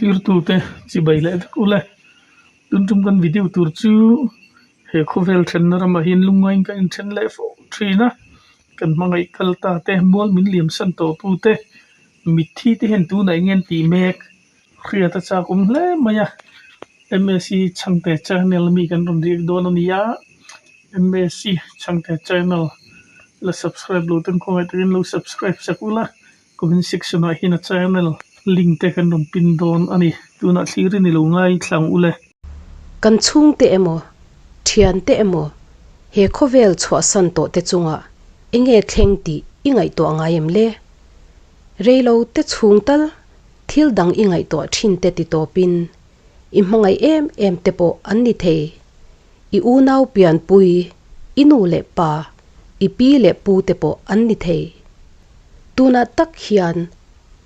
Thlirtute chibai leh vek ule. Tun tum kan video tur chu he khawvel thenna ramah hian lungngaiin kan inthen leh fo thin a. Kan hmangaih kal ta te, mual min liam san tawh tu te, mitthi te hian tunah eng nge an tih mek? Hriat a chak awm hle mai a. MSc Chhangte channel mi kan rawn riak dawn a ni a. MSc Chhangte channel la subscribe lo ten khawngaih takin lo subscribe sak ula. Comment section ah hian a channel link te kan rawn pin dawn a ni. Tunah thlir i ni lo ngai thlang ule. Kan chhungte emaw, thiante emaw he khawvel chhuahsan tawh te chungah enge thleng tih i ngaihtuah ngai em le? Reilo te chhung tal thil dang i ngaihtuah thin te ti tawpin i hmangaih em em te pawh an ni thei. I unau pianpui, i nu leh pa, i pi leh pu te pawh an ni thei. Tunah tak hian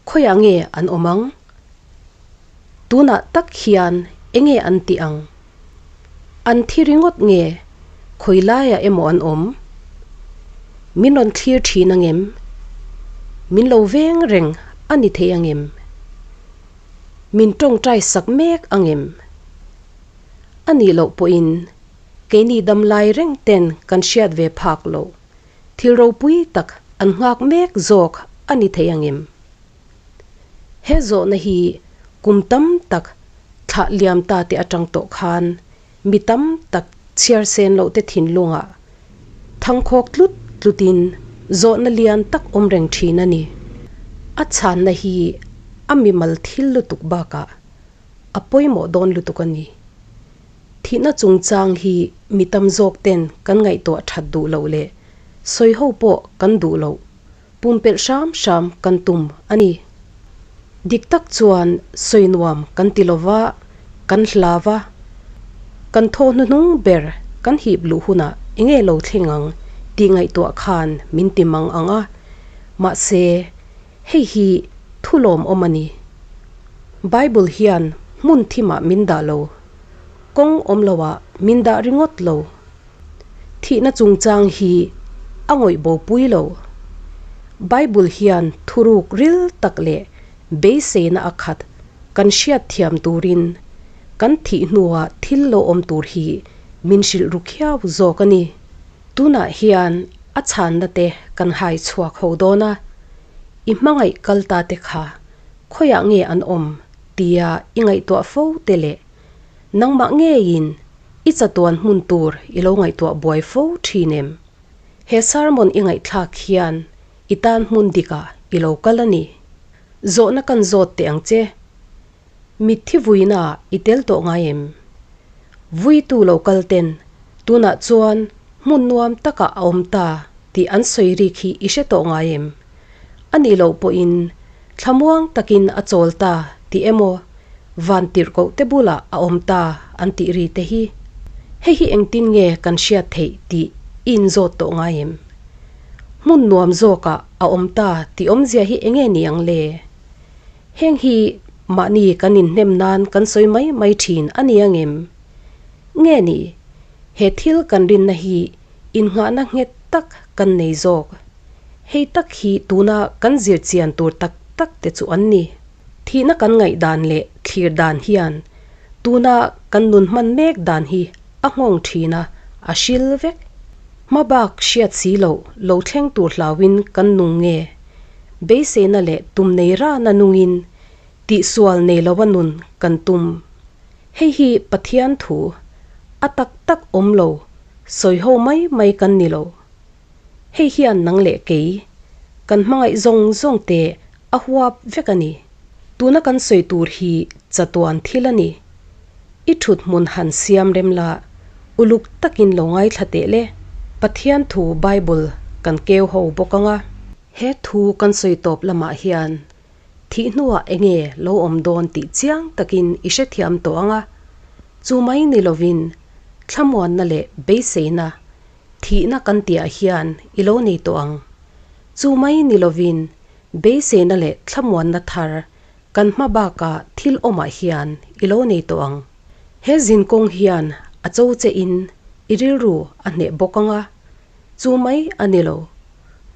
khawiah nge an awm ang? Tunah tak hian enge an tih ang? An thi ringawt nge khawi laiah emaw an awm? Min rawn thlir thin angem? Min lo veng reng a ni thei angem? Min tawngtai sak mek angem? A nih loh pawhin keini damlai reng ten kan hriat ve phak loh. Thil ropui tak an nghak mek zawk a ni thei angem? He zawhna hi kum tam tak thlah liam ta te atang tawh khan mi tam tak chhiar sen loh te thinlungah thangkhawk tlut tlutin zawhna lian tak awm reng thin a ni. A chhanna hi a mimal thil lutuk bakah a pawimawh dawn lutuk a ni. Thihna chungchang hi mi tam zawk ten kan ngaihtuah that duh loh leh sawi ho pawh kan duh loh, pumpelh hram hram kan tum a ni. Dik tak chuan sawi nuam kan ti lova, kan hlau a, kan thaw hnuhnung ber kan hip luh hunah enge lo thleng ang tih ngaihtuah khan min ti mang ang a, mahse hei hi thu lawmawm a ni. Bible hian hmun thimah min dah lo. Kawng awm loah min dah ringawt lo. Thihna chungchang hi a ngawih bo pui lo. Bible hian thuruk ril tak leh beiseina a khat kan hriat thiam turin kan thih hnuah thil lo awm tur hi min hrilh ru khiau zawk a ni. Tunah hian a chhanna te kan hai chhuak ho dawn a, i hmangaih kal ta te kha khawiah nge an awm tia i ngaihtuah fo te leh nangmah ngeiin i chatuan hmun tur i lo ngaihtuah buai fo thin em? He sermon i ngaihthlak hian i tan hmun dikah i lo kal a ni. Zawhna kan zawt teh ang che. Mitthi vuina i tel tawh ngai em? Vuitu lo kal ten tunah chuan hmun nuam takah a awm ta tih an sawi rik hi i hre tawh ngai em? A nih loh pawhin thlamuang takin a chawl ta tih emaw van tirhkoh te bulah a awm ta an tih ri te hi. Hei hi engtin nge kan hriat theih tih i inzawt tawh ngai em? Hmun nuam zawkah a awm ta tih awmzia hi enge ni ang le? Heng hi mahni kan inhnem nan kan sawi mai mai thin a ni angem? Nge ni, he thil kan rinna hi innghahna nghet tak kan nei zawk. Hei tak hi tuna kan zir chian tur tak tak te chu an ni. Thihna kan ngaih dan leh thlir dan hian tuna kan nun hman mek dan hi a nghawng thin a, a hril vek. Hmabak hriat si loh lo thleng tur hlauin kan nung nge? Beiseina leh tum nei rana nungin tihsual nei lova nun kan tum. Hei hi Pathian thu a tak tak awm lo, sawi ho mai mai kan ni lo. Hei hian nang leh kei kan hmangaih zawng zawng te a huap vek a ni. Tuna kan sawi tur hi chatuan thil a ni. I thut hmun han siam rem la, uluk takin lo ngaithla teh le. Pathian thu Bible kan keu ho bawk ang a. He thu kan sawi tawp lamah hian thih hnuah enge lo awm dawn tih chiang takin i hrethiam tawh ang a. Chu mai ni lovin thlamuanna leh beiseina thihna kan tihah hian i lo nei tawh ang. Chu mai ni lovin beiseina leh thlamuanna thar kan hma bakah thil awmah hian i lo nei tawh ang. He zinkawng hian a cho che in i rilru a hneh bawk ang a, chu mai a ni lo.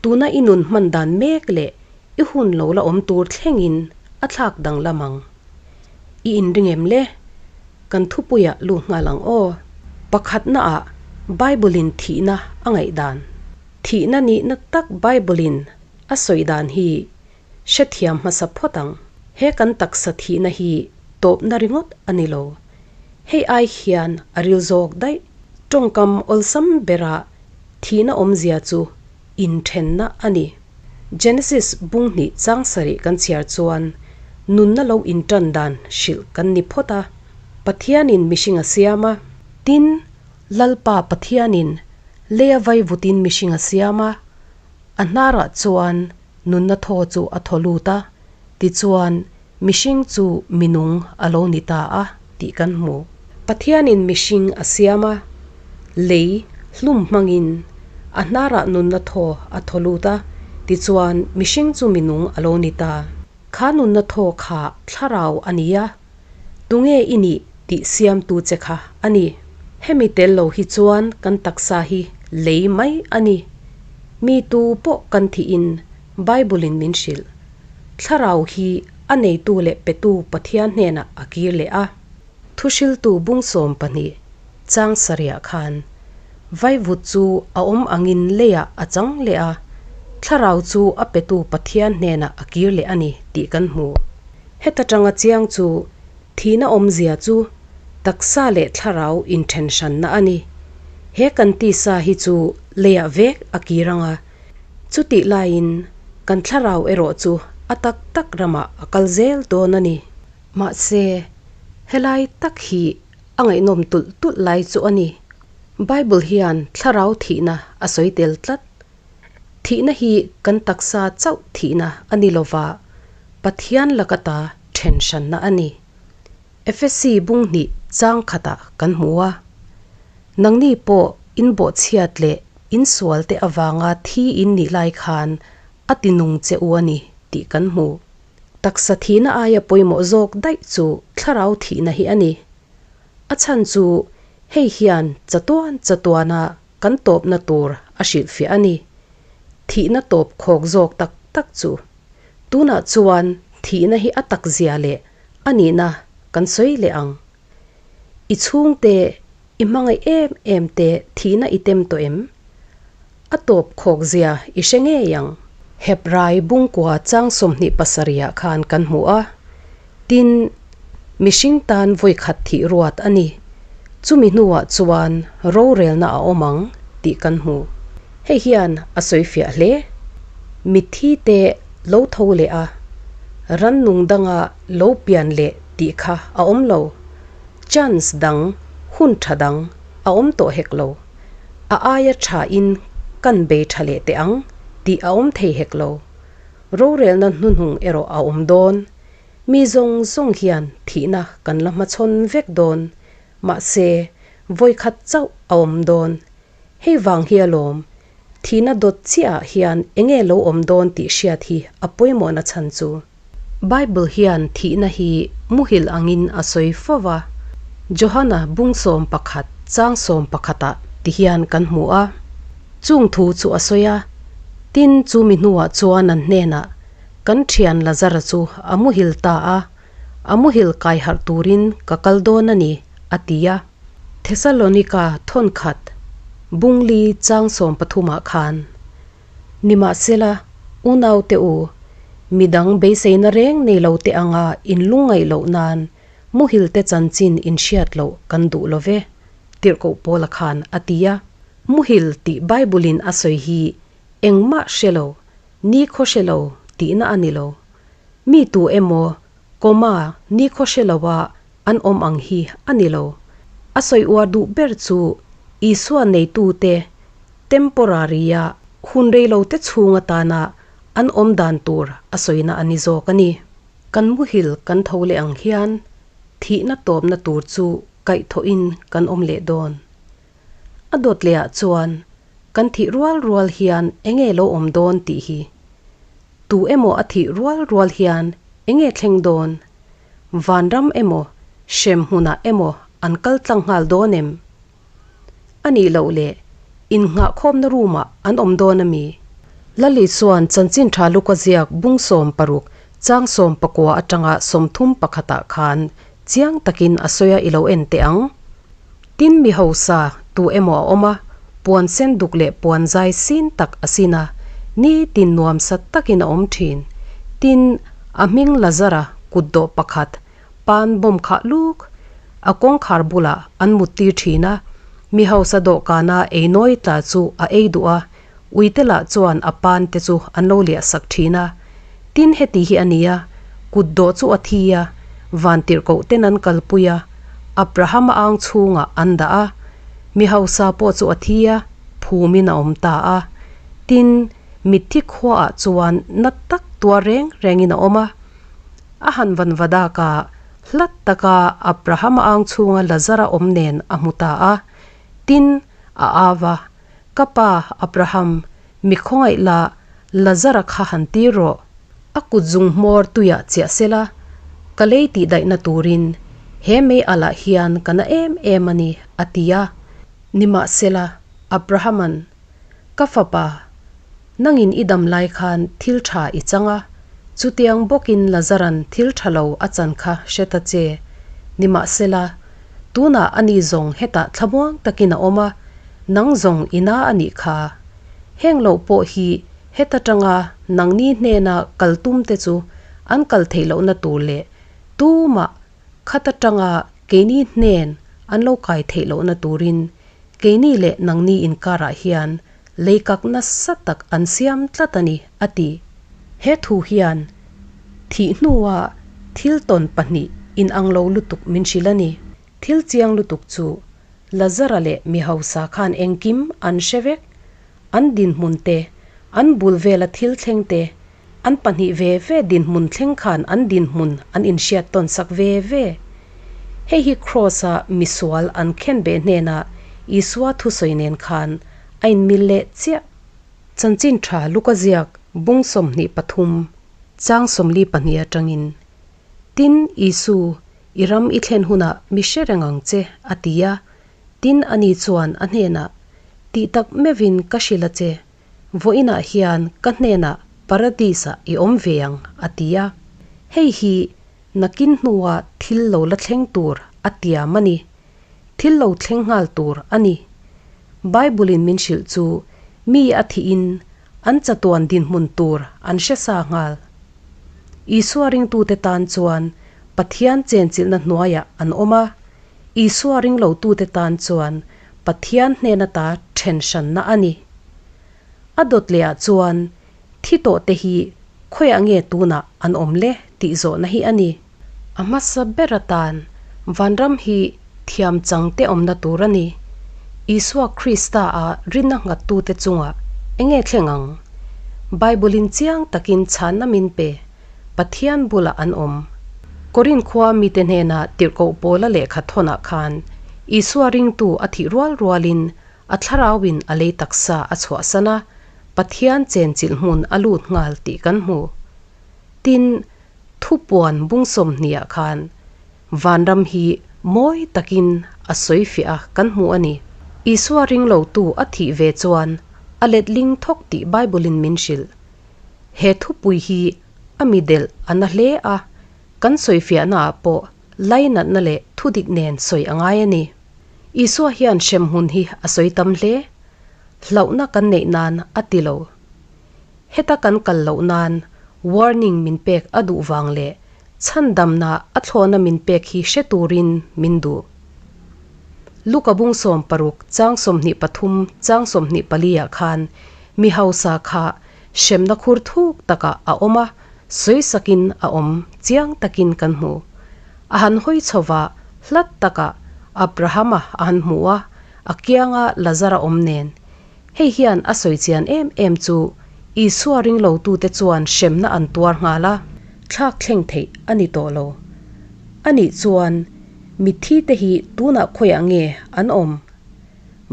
Tuna i nun hman dan mek leh i hun lo la awm tur thlengin a thlak danglam ang. i inring em le? Kan thupuiah lut nghal ang aw. Pakhatnaah Bible-in thihna a ngaihdan. Thihna nihna tak Bible-in a sawi dan hi hrethiam hmasa phawt ang. He kan taksa thihna hi tawpna ringawt a ni lo. Hei ai hian a ril zawk daih. Tawngkam awlsam berah thihna awmzia chu inthenna a ni. Genesis bung hnih chang sarih kan chhiar chuan nunna lo intan dan hrilh kan ni phawt a. Pathianin mihring a siam a. Tin, Lalpa Pathianin leia vaivutin mihring a siam a, a hnarah chuan nunna thaw chu a thaw lut a, tichuan mihring chu minung a lo ni ta a tih kan hmu. Pathianin mihring a siam a, lei hlum hmangin a hnarah nunna thaw a thaw lut a, tichuan mihring chu minung a lo ni ta. Kha nunna thaw kha thlarau a ni a, tunge i nih tih siamtu che kha a ni. Hemi tel lo hi chuan kan taksa hi lei mai a ni. Mi tu pawh kan thihin Bible-in min hrilh. Thlarau hi a neitu leh petu Pathian hnenah a kir leh a. Thuhriltu bung 12 chang sarihah khan vaivut chu a awm angin leiah a chang leh a, thlarau chu a petu Pathian hnenah a kir leh a ni tih kan hmu. Heta tanga chiang chu thihna awmzia chu taksa leh thlarau inthenhranna a ni. He kan tisa hi chu leiah vek a kir ang a, chutih laiin kan thlarau erawh chu a tak tak ramah a kal zel dawn a ni. Mahse, helai tak hi a ngaihnawm tulh tulh lai chu a ni. Bible hian thlarau thihna a sawi tel tlat. Thihna hi kan taksa chauh thihna a ni lova, Pathian laka ta then hranna a ni. Efesi bung hnih chang khatah kan hmu a. Nangni pawh in bawhchhiat leh in sualte avanga thi in nih lai khan a ti nung che u a ni tih kan hmu. Taksa thihna aia pawimawh zawk daih chu thlarau thihna hi a ni. A chhan chu hei hian chatuan chatuana kan tawpna tur a hrilhfiah a ni. Thihna tawp khawk zawk tak tak chu. Tunah chuan thihna hi a tak zia leh a nihna kan sawi leh ang. I chhungte, i hmangaih em em te thihna i tem tawh em? A tawp khawk zia i hre ngei ang. Hebrai bungkua chang 27 ah khan kan hmu a, tin, mihring tan vawi khat thih ruat a ni. Chumi hnuah chuan rorelna a awm ang tih kan hmu. Hei hian a sawi fiah hle. Mitthi te lo tho leh a, rannung danga lo pian leh tih kha a awm lo. Chance dang, hun tha dang a awm tawh hek lo. A aia tha in kan bei tha leh teh ang tih a awm thei hek lo. Rorelna hnuhnung erawh a awm dawn. Mi zawng zawng hian thihna kan la hmachhawn vek dawn. Mahse, vawikhat chauh a awm dawn. Hei vang hi alawm, thihna dawt chiahah hian enge lo awm dawn tih hriat hi a pawimawhna chhan chu. Bible hian thihna hi muhil angin a sawi fo va, Johana bung 11 chang 11 ah ti hian kan hmu a. Chung thu chu a sawi a, tin chu mi hnuah chuan an hnenah, Kan thian Lazara chu a muhil ta a, a muhil kai harh turin ka kal dawn a ni, a ti a. Thesalonika thawnkhat bung li chang 13 ah khan, Nimahsela, unaute u, midang beiseina reng nei lo te anga in lungngaih loh nan muhilte chanchin in hriat loh kan duh lo ve, tirhkoh Paula khan a ti a. Muhil tih Bible-in a sawi hi engmah hre lo, nikhaw hre lo tihna a ni lo. Mi tu emaw coma nikhaw hre loa an awm ang hi a ni lo. A sawi uar duh ber chu Isua neitute temporary-a hun reilote chhung atana an awm dan tur a sawina a ni zawk a ni. Kan muhil kan tho leh ang hian thihna tawpna tur chu kaihthawhin kan awm leh dawn. A dawt lehah chuan kan thih rual rual hian enge lo awm dawn tih hi. Tu emaw a thih rual rual hian enge thleng dawn? Vanram emaw hrem hmunah emaw an kal tlang nghal dawn em? A nih loh leh innghahkhawmna room-ah an awm dawn a mi? Lali chuan chanchin tha luka ziak bung 16 chang 19 atanga 31 ah khan Chiang takin a sawi a i lo en teh ang. Tin mi hausa tu emaw a awm a, puan sen duk leh puan zai sin tak a sin a, nitin nuamsa takin a awm thin. Tin, a hming Lazara kutdawh pakhat pan bawm khah luk a kawngkhar bulah an muttir thin a, mi hausa dawhkana ei nawi tla chu a ei duh a, uite lah chuan a pan te chu an lo liah sak thin a. Tin heti hi a ni a, kutdawh chu a thi a, vantirhkoh ten an kalpui a, Abrahama ang chhungah an dah a, mi hausa pawh chu a thi a, phumin a awm ta a. Tin, mitthi khuaah chuan na tak tuar reng rengin a awm a. A han van va dak a, hlat taka Abrahama ang chhunga Lazara awm nen a hmu ta a. Tin, a au a, Ka pa, Abraham, mi khawngaih la, Lazara kha han tir rawh. A kut zung hmawr tuiah chiah sela, ka lei tih daihna turin he mei alah hian ka na em em a ni, a ti a. Nimahsela, Abrahama'n, Ka fapa, nangin i dam lai khan thil tha i chang a, chutiang bawkin Lazara'n thil tha lo a chan kha hre ta che. Nimahsela, tunah ani zawng hetah thlamuang takin a awm a, nang zawng i na a nih kha. Heng loh pawh hi heta tanga nangni hnena kal tum te chu an kal theih lohna tur leh tumah khata tanga keini hnen an lo kai theih lohna turin keini leh nangni inkarah hian leikak nasa tak an siam tlat a ni, a ti. He thu hian thih hnua thil tawn pahnih inang lo lutuk min hrilh a ni. Thil chiang lutuk chu Lazara leh mi hausa khan engkim an hre vek. An dinhmun te, an bul vela thil thleng te, an pahnih ve ve dinhmun thleng khan an dinhmun an inhriat tawn sak ve ve. Hei hi Kraws-a misual an khen beh hnenah Isua thusawi nen khan a inmil leh chiah. Chanchin tha Luka ziak bung 23 chang 42 atangin, Tin, Isu, i ram i thlen hunah mi hre reng ang che, a ti a. Tin, ani chuan a hnenah, Tih tak meuhin ka hrilh a che, vawiinah hian ka hnenah Paradis-ah i awm ve ang, a ti a. Hei hi nakin hnua thil lo la thleng tur a tiam a ni. Thil lo thleng nghal tur a ni. Bible-in min hrilh chu mi a thihin an chatuan dinhmun tur an hre sa nghal. Isua ringtute tan chuan Pathian chenchilhna hnuaiah an awm a, Isua ringlotute tan chuan Pathian hnen ata then hranna a ni. A dawt lehah chuan thi tawhte hi khawiah nge tunah an awm le tih zawhna hi a ni. A hmasa ber atan vanram hi thiam changte awmna tur a ni. Isua Krista a rinna nghattute chungah enge thleng ang? Bible-in chiang takin chhanna min pe, Pathian bulah an awm. Korinth khua mite hnena tirhkoh Paula lehkha thawnah khan Isua ringtu a thih rual rualin a thlarauin a lei taksa a chhuahsan a, Pathian chenchilh hmun a lut nghal tih kan hmu. Tin, Thupuan bung 20 ah khan vanram hi mawi takin a sawi fiah a kan hmu a ni. Isua ringlotu a thih ve chuan a letling thawk tih Bible-in min hrilh. He thupui hi a mi delh a na hle a, kan sawi fiahnaah pawh lainatna leh thudik nen sawi a ngai a ni. Isua hian hremhmun hi a sawi tam hle. Hlauhna kan neih nan a ti lo. Heta kan kal loh nan warning min pek a duh vang leh chhandamna a thlawhna min pek hi hre turin min duh. Luka bung 60 chang 23 chang 24 ah khan mi hausa kha hremna khur thuk takah a awm a, sawisakin a awm chiang takin kan hmu. A han hawi chho va hlat takah Abrahama a han hmu a, a kianga Lazara awm nen. Hei hian a sawi chian em em chu Isua ringlotute chuan hremna an tuar nghal a, thlak thleng theih a ni tawh lo. Anih chuan mitthi te hi tunah khawiah nge an awm?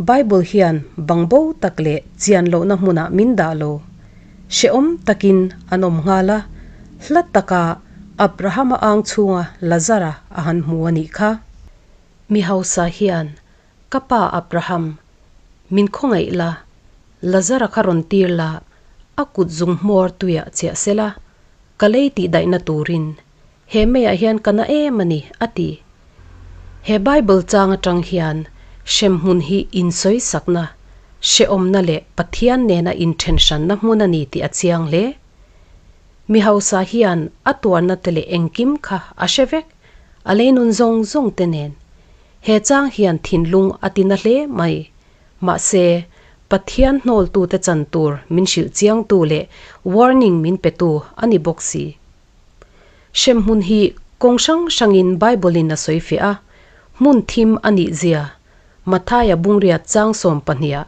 Bible hian bangbo tak leh chian lohna hmunah min dah lo. Hrehawm takin an awm nghal a, hla taka Abrahama ang chhunga Lazara a han hmu a nih kha. Mi hausa hian Ka pa Abraham, min khawngaih la, Lazara kha rawn tir la, a kut zung hmawr tuiah chiah se la, ka lei tih daihna turin he meiah hian ka na em a ni, a ti. He Bible chang atang hian hremhmun hi insawisakna, hrehawmna leh Pathian nena inthenhranna hmun a ni tih a chiang hle. Mi hausa hian a tuarna te leh engkim kha a hre vek, a leinun zawng zawng te nen. He chang hian thinlung a tina hle mai. Mahse, Pathian hnawltute chan tur min hrilh chiangtu leh warning min petu a ni bawk si. Hremhmun hi kawng hrang hrangin Bible-in a sawi fiah a, hmun thim a nih zia Mathaia bungriat chang 12-ah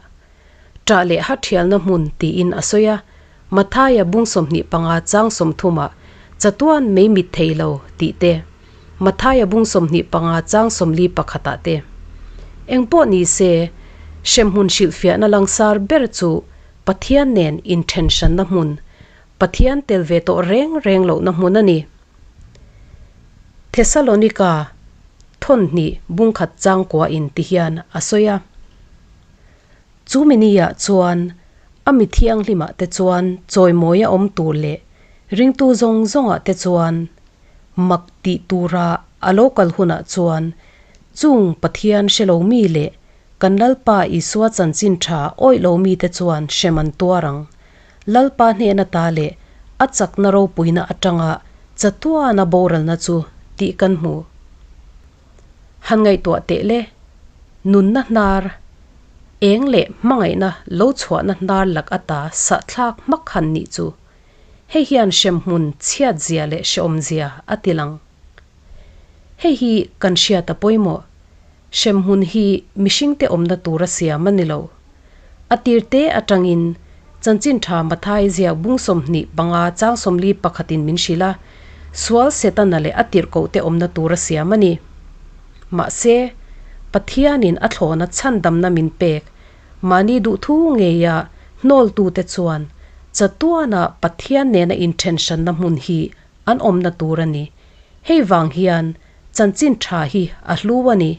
Ṭah leh ha ṭhialna hmun tiin a sawi a, Mathaia bung 25 chang 30-ah Chatuan mei mit thei lo tih te, Mathaia bung 25 chang 41-ah te. Engpawh ni se, hremhmun hrilhfiahna langsar ber chu Pathian nen inthenhranna hmun Pathian tel ve tawh reng reng lohna hmun a ni. Thesalonika thawnhnih bungkhat changkua in ti hian a sawi a. Chu miniah chuan a mi thianghlimah te chuan chawimawi a awm tur leh ringtu zawng zawngah te chuan mak tih tura a lo kal hunah chuan chung Pathian hre lo mi leh kan Lalpa Isua chanchin tha awih lo mite chuan hrem an tuar ang. Lalpa hnehna ta leh a chakna ropuina atanga chatuana boralna chu tih kan hmu. Han ngaihtuah teh le, nunna hnar, eng leh hmangaihna lo chhuahna hnar lak ata sahthlak hmak han nih chu. Hei hian hremhmun chhiatzia leh hrehawmzia a ti lang. Hei hi kan hriat a pawimawh. Hremhmun hi mihringte awmna tura siam a ni lo. A tirte atangin Chanchin Tha Mathai ziak bung 25 chang 41 in min hrilh a, sual Setana leh a tirhkohte awmna tura siam a ni. Mahse, Pathianin a thlawna chhandamna min pek, mahni duhthu ngeia hnawltute chuan chatuana Pathian nena inthenhranna hmun hi an awmna tur a ni. Hei vang hian Chanchin tha hi a hlu a ni.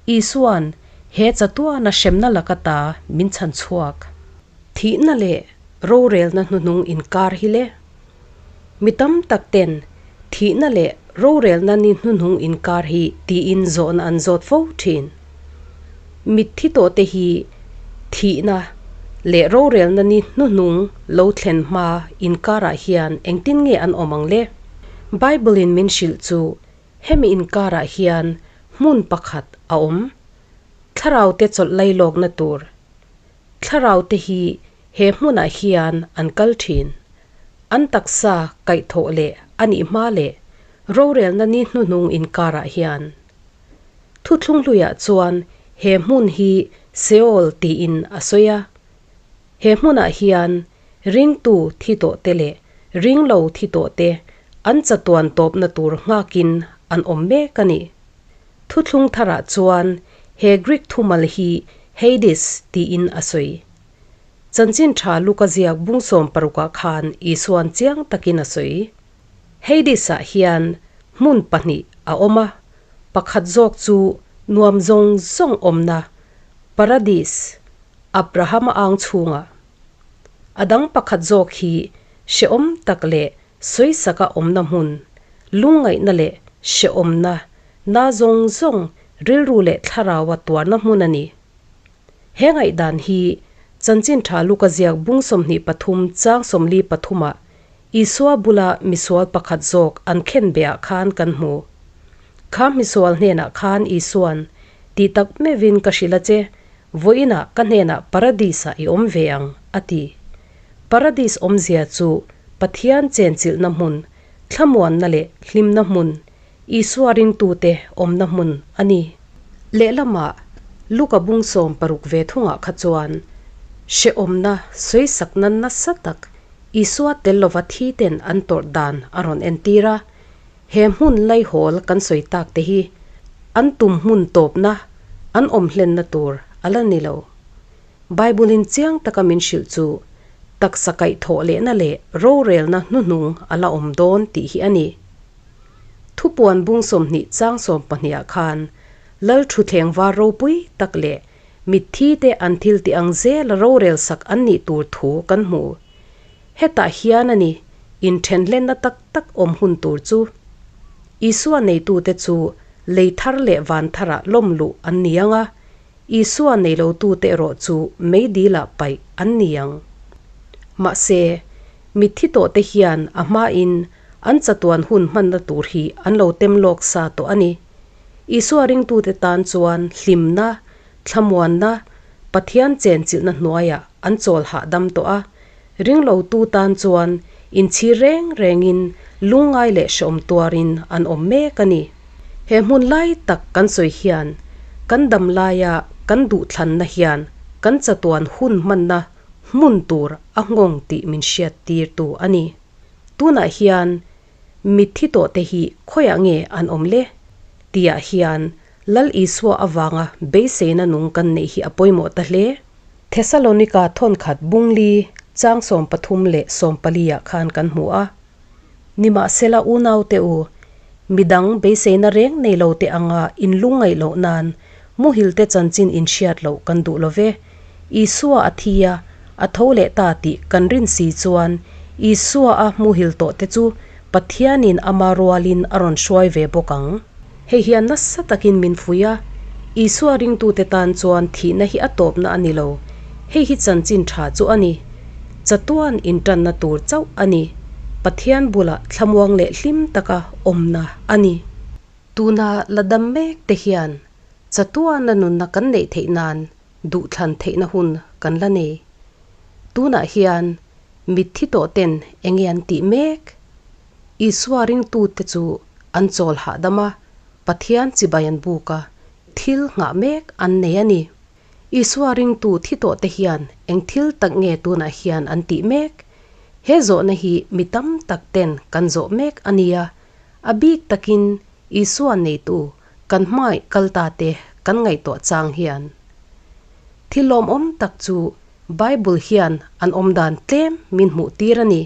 Isua'n he chatuana hremna laka ta min chhan chhuak. Thihna leh rorelna hnuhnung inkar hi le. Mi tam tak ten thihna leh rorelna ni hnuhnung inkar hi tiin zawhna an zawt fo thin. Mitthi tawhte hi thihna leh rorelna ni hnuhnung lo thlen hma inkarah hian engtin nge an awm ang le? Bible-in min hrilh chu hemi inkarah hian hmun pakhat a awm, Thlaraute chawlh lailawkna tur. Thlaraute hi he hmunah hian an kal thin. An taksa kaihthawh leh a nih hma leh rorelna ni hnuhnung inkarah hian. Thuthlung hluiah chuan he hmun hi Seol tiin a sawi a. He hmunah hian ringtu thi tawhte leh ringlo thi tawhte an chatuan tawpna tur nghakin an awm mek a ni. Thuthlung tharah chuan he Greek thumal hi Hades tiin a sawi. Chanchin tha Luka ziak bung 16-ah khan Isua'n chiang takin a sawi. Hades-ah hian hmun pahnih a awm a, pakhat zawk chu nuam zawng zawng awmna, Paradis, Abrahama ang chhungah. A dang pakhat zawk hi hrehawm tak leh sawisaka awmna hmun, lungngaihna leh hrehawmna na zawng zawng rilru leh thlaraua tuarna hmun a ni. He ngaihdan hi Chanchin Tha Luka ziak bung 23 chang 43-ah Isua bula misual pakhat zawk an khen behah khan kan hmu. Kha misual hnenah khan Isua'n, Tih tak meuhin ka hrilh a che, Vawiinah ka hnenah Paradis-ah i awm ve ang, a ti. Paradis awmzia chu Pathian chenchilhna hmun, thlamuanna leh hlimna hmun, Isua ringtute awmna hmun a ni. Lehlamah, Luka bung 60 ve thungah kha chuan hrehawmna sawisakna nasa tak Isua tel lova thiten an tawrh dan a rawn entir a. He hmun laihawl kan sawi tak te hi an tum hmun tawpna, an awm hlenna tur a la ni lo. Bible-in chiang taka min hrilh chu taksa kaihthawh lehna leh rorelna hnuhnung a la awm dawn tih hi a ni. Thupuan bung 20 chang 12-ah khan Lal thutthleng var ropui tak leh mitthi te an thil tih ang zela rorel sak an nih tur thu kan hmu. Hetah hian a ni, inthenhlenna tak tak awm hun tur chu. Isua neitute chu lei thar leh van tharah lawm luh an ni ang a, Isua nei lotute erawh chu meidilah paih an ni ang. Mahse, mitthi tawhte hian a hmain an chatuan hun hmanna tur hi an lo tem lawk sa tawh a ni. Isua ringtute tan chuan hlimna, thlamuanna, Pathian chenchilhna hnuaiah an chawl hahdam tawh a, ringlotu tan chuan inchhir reng rengin lungngai leh hrehawm tuarin an awm mek a ni. He hmun lai tak kan sawi hian kan dam laia kan duhthlanna hian kan chatuan hun hmanna hmun tur a nghawng tih min hriattirtu a ni. Tunah hian mitthi tawhte hi khawiah nge an awm le? Tihah hian Lal Isua avanga beiseina nung kan neih hi a pawimawh ta hle. Thesalonika thawnkhat bungli chang 13 leh 14 ah khan kan hmu a. Nimahsela unaute u, midang beiseina reng nei lo te anga in lungngaih loh nan muhilte chanchin in hriat loh kan duh lo ve. Isua a thi a, a tho leh ta tih kan rin si chuan Isua a muhil tawh te chu Pathianin ama rualin a rawn hruai ve bawk ang. Hei hian nasa takin min fuih a, Isua ringtute tan chuan thihna hi a tawpna a ni lo, hei hi chanchin tha chu a ni. Chatuan intanna tur chauh a ni, Pathian bulah thlamuang leh hlim taka awmna a ni. Tuna la dam mek te hian chatuana nunna kan neih theih nan duhthlan theihna hun kan la nei. Tunah hian mitthi tawh ten enge an tih mek? Isua ringtute chu an chawl hahdam a, Pathian chibai an buk a, thil nghah mek an nei a ni. Isua ringtu thi tawhte hian eng thil tak nge tunah hian an tih mek? He zawhna hi mi tam tak ten kan zawh mek a nia, a bik takin Isua neitu kan hmangaih kal ta te kan ngaihtuah chang hian. Thil lawmawm tak chu Bible hian an awmdan tlem min hmuh tir a ni.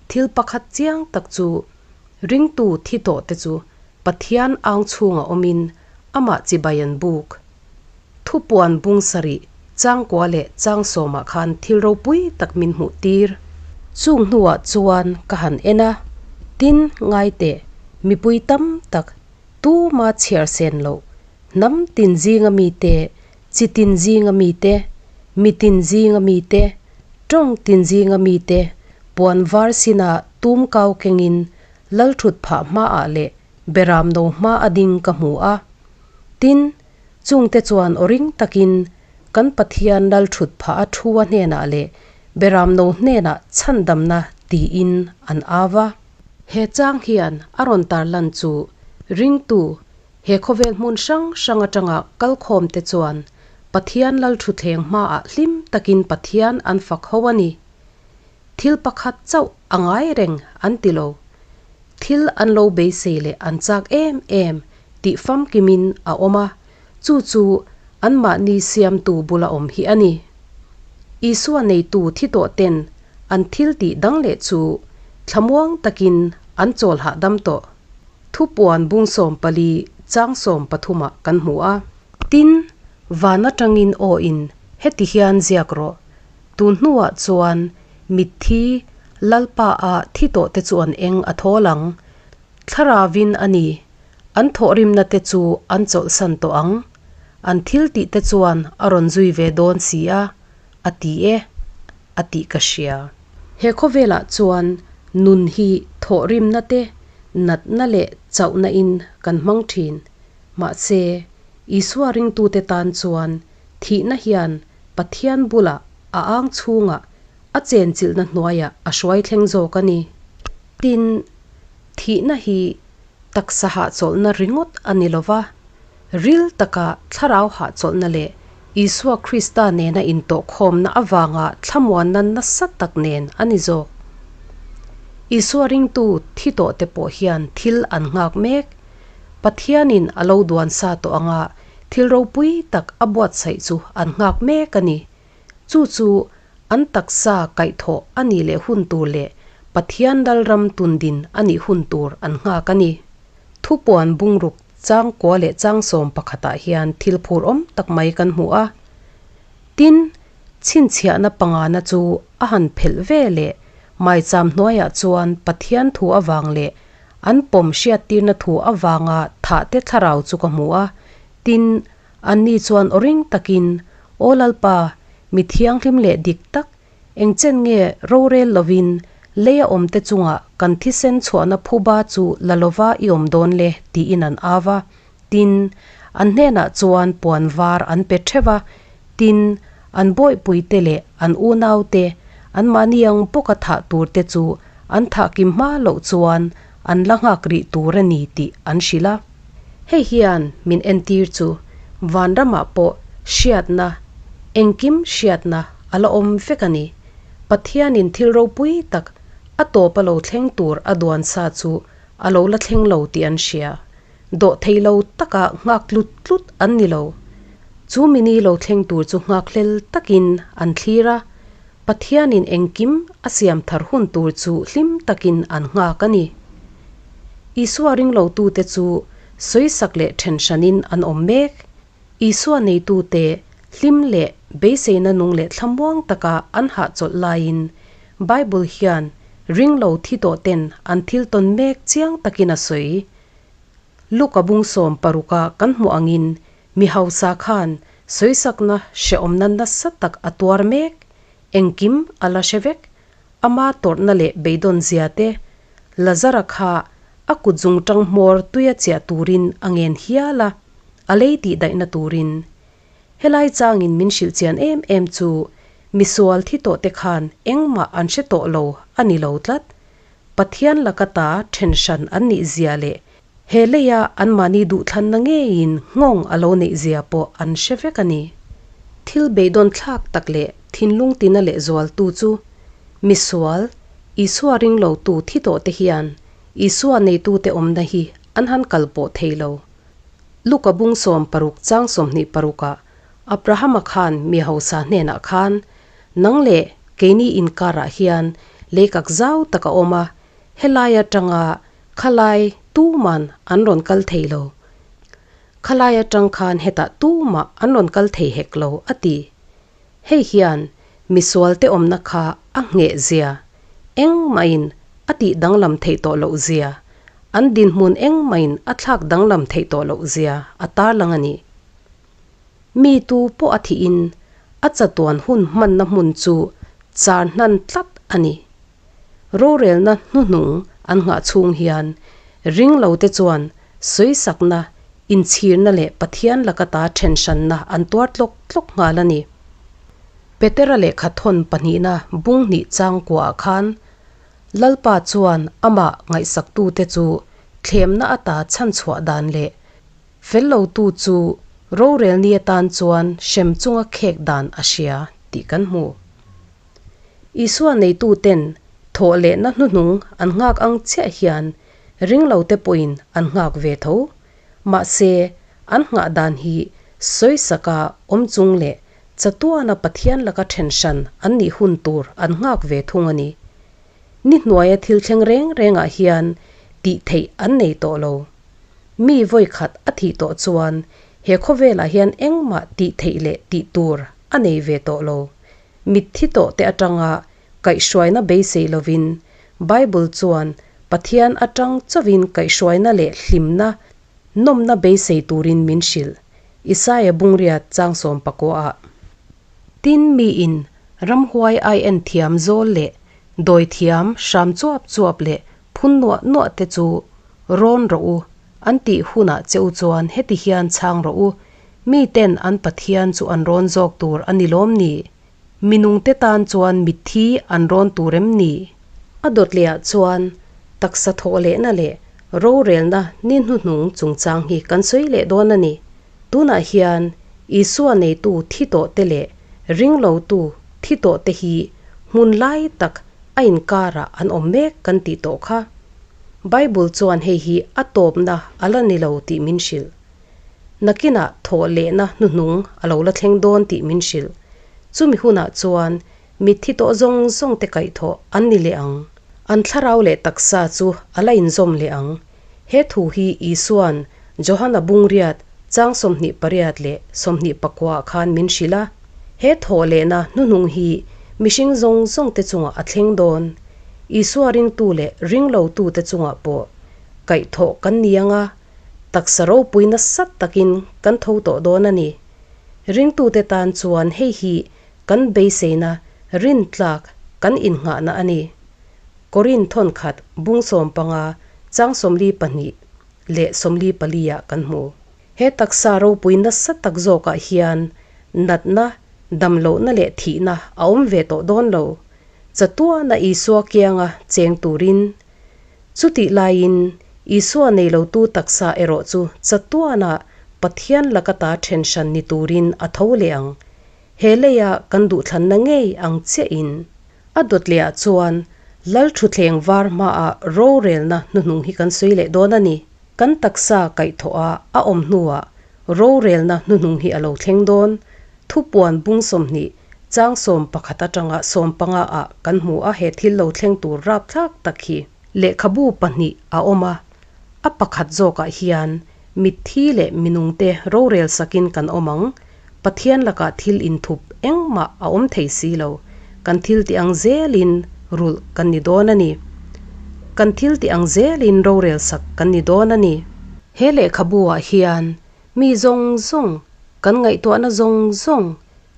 Thil pakhat chiang tak chu ringtu thi tawh te chu Pathian ang chhunga awmin amah chibai an buk. Thupuan bung sarih changkua leh chang sawmah khan thil ropui tak min hmuh tir. Chung hnuah chuan ka han en a, tin, ngai teh, mipui tam tak, tuma chhiar sen loh, hnam tin zinga mite, chi tin zinga mite, mi tin zinga mite, tawng tin zinga mite puan var sinah tum kau kengin Lalthut phah hmaah leh Beram no hma a ding ka hmu a. Tin, chungte chuan aw ring takin kan Pathian Lalthut phah a thu a hnenah leh Beram no hnenah chhandamna tiin an au a. He chang hian a rawn tarlan chu ringtu he khawvel hmun hrang hrang atanga kalkhawmte chuan Pathian Lalthutthleng hmaah hlim takin Pathian an fak ho a ni. Thil pakhat chauh a ngai reng an ti lo. Thil an lo beisei leh an chak em em tih famkimin a awm a, chu chu anmahni siamtu bula awm hi a ni. Isua neitu thi tawh ten an thil tih dang leh chu thlamuang takin an chawl hahdam tawh. Thupuan bung 14 chang 13 ah kan hmu a. Tin, van atangin aw in heti hian ziak rawh, Tun hnuah chuan mitthi Lalpa ah thi tawh te chu an eng a thawl ang. Thlaravin a ni, an thawhrimna te chu an chawlhsan tawh ang. An thil tih te chuan a rawn zui ve dawn si a, a ti e, a tih ka hria. He khawvelah chuan nun hi thawhrimna te, natna leh chauhna in kan hmang thin. Mahse, Isua ringtute tan chuan thihna hian Pathian bulah a ang chhungah a chenchilhna hnuaiah a hruai thleng zawk a ni. Tin, thihna hi taksa hahchawlhna ringawt a ni lo va, ril taka thlarau hahchawlhna leh Isua Krista nena intawhkhawmna avanga thlamuanna nasa tak nen a ni zawk. Isua ringtu thi tawhte pawh hian thil an nghak mek. Pathianin a lo duan sa tawh anga Thil ropui tak a buatsaih chu an nghak mek a ni. Chu chu an taksa kaihthawh a nih leh hun tur leh Pathian Lalram tundin a nih hun tur an nghak a ni. Thupuan bungruk changkua leh changsawm pakhatah hian thil phur awm tak mai kan hmu a. Tin, chhinchhiahna pangana chu a han phelh ve leh maicham hnuaiah chuan Pathian thu avang leh An pawm hriattirna thu avanga thahte thlarau chu ka hmu a. Tin, anni chuan aw ring takin, Aw Lalpa, mi thianghlim leh dik tak, eng chen nge rorel lovin leia awmte chungah kan thisen chhuahna phuba chu la lova i awm dawn le? tiin an au va. Tin, an hnenah chuan puan var an pe theuh va. Tin, an bawihpuite leh an unaute, anmahni ang bawka thah turte chu an thah kim hma loh chuan an la nghak rih tur a ni tih an hrilh a. Hei hian min entir chu vanramah pawh hriatna, engkim hriatna a la awm vek a ni. Pathianin thil ropui tak a tawp a lo thleng tur a duan sa chu a lo la thleng lo tih an hria. Dawhthei lo taka nghak tlut tlut an ni lo. Chu mini lo thleng tur chu nghakhlel takin an thlir a, Pathianin engkim a siam thar hun tur chu hlim takin an nghak a ni. Isua ringlotute chu sawisak leh then hranin an awm mek. Isua neitute hlim leh beiseina nung leh thlamuang taka an hahchawlh laiin Bible hian ringlo thi tawhten an thil tawn mek chiang takin a sawi. Luka bung 16-a kan hmuh angin mi hausa khan sawisakna hrehawmna nasa tak a tuar mek, engkim a la hre vek, ama tawrhna leh beidawn zia te, Lazara kha a kut zungtang hmawr tuia chiah turin a ngen hial a, a lei tih daihna turin. Helai changin min hrilh chian em em chu misual thi tawhte khan engmah an hre tawh lo a ni lo tlat. Pathian laka ta then hran an nih zia leh he leia anmahni duhthlanna ngeiin nghawng a lo neih zia pawh an hre vek a ni. Thil beidawn thlak tak leh thinlung tina leh zualtu chu misual, Isua ringlotu thi tawhte hian Isua neitute awmna hi an han kal pawh thei lo. Luka bung 60 chang 26-ah Abrahama khan mi hausa hnenah khan, Nang leh keini inkarah hian leikak zau tak a awm a, helai atanga khalai tuman an rawn kal thei lo. Khalai atang khan hetah tumah an rawn kal thei hek lo, a ti. Hei hian misualte awmna kha a ngheh zia, engmahin a tih danglam theih tawh loh zia, an dinhmun engmahin a thlak danglam theih tawh loh zia a tarlang a ni. Mi tu pawh a thihin a chatuan hun hmanna hmun chu char hnan tlat a ni. Rorelna hnuhnung an nghah chhung hian ringlote chuan sawisakna, inchhirna leh Pathian laka ta thenhranna an tuar tlawk tlawk nghal a ni. Petera lehkha thawn pahnihna bung hnih changkuaah khan Lalpa chuan amah ngaihsaktute chu thlemna ata chhanchhuah dan leh Fel lotu chu rorelni atan chuan hrem chunga khek dan a hria tih kan hmu. Isua neituten thawh lehna hnuhnung an nghak ang chiah hian ringlote pawhin an nghak ve tho. Mahse, an nghah dan hi sawisaka awm chung leh chatuana Pathian laka then hran an nih hun tur an nghak ve thung a ni. Ni hnuaia thil thleng reng rengah hian tih theih an nei tawh lo. Mi vawi khat a thih tawh chuan he khawvelah hian engmah tih theih leh tih tur a nei ve tawh lo. Mitthi tawh te atanga kaihhruaina beisei lovin Bible chuan Pathian atang chauhin kaihhruaina leh hlimna, nawmna beisei turin min hrilh, Isaia bungriat chang 19 ah. Tin, miin ramhuai ai en thiam zawl leh dawi thiam hram chuap chuap leh phun nuah nuah te chu rawn rawh u, an tih hunah che u chuan heti hian chhang rawh u, miten an Pathian chu an rawn zawk tur a ni lawm ni? Minungte tan chuan mitthi an rawn tur em ni? A dawt lehah chuan taksa thawh lehna leh rorelna ni hnuhnung chungchang hi kan sawi leh dawn a ni. Tunah hian Isua neitu thi tawhte leh ringlotu thi tawhte hi hmun lai tak a inkarah an awm mek kan tih tawh kha. Bible chuan hei hi a tawpna a la ni lo tih min hrilh. Nakinah thawh lehna hnuhnung a lo la thleng dawn tih min hrilh. Chumi hunah chuan mitthi tawh zawng zawng te kaihthawh an ni leh ang. An thlarau leh taksa chu a la inzawm leh ang. He thu hi Isua'n Johana bungriat chang 28 leh 29 ah khan min hrilh a. He thawh lehna hnuhnung hi mihring zawng zawng te chungah a thleng dawn. Isua ringtu leh ringlotu te chungah pawh. Kaihthawh kan ni anga, taksa ropui nasa takin kan tho tawh dawn a ni. Ringtute tan chuan hei hi kan beiseina rintlak kan innghahna a ni. Korin thawnkhat bung 15 chang 42 leh 44 ah kan hmu. He taksa ropui nasa tak zawkah hian natna, damlohna leh thihna a awm ve tawh dawn lo. Chatuana Isua kianga cheng turin. Chutih laiin Isua nei lotu taksa erawh chu chatuana Pathian laka ta then hran ni turin a tho leh ang. He leia kan duhthlanna ngei ang chiahin. A dawt lehah chuan Lal thutthleng var hmaah rorelna hnuhnung hi kan sawi leh dawn a ni. Kan taksa kaihthawha a awm hnuah rorelna hnuhnung hi a lo thleng dawn. Thupuan bung 20 chang 11 atanga 15 ah kan hmu a he thil lo thleng tur rapthlak tak hi. Lehkhabu pahnih a awm a, a pakhat zawkah hian mitthi leh minungte rorel sakin kan awm ang, Pathian lakah thil inthup engmah a awm thei si lo, kan thil tih ang zelin rulh kan ni dawn a ni. Kan thil tih ang zelin rorel sak kan ni dawn a ni. He lehkhabu-ah hian mi zawng zawng, kan ngaihtuahna zawng zawng,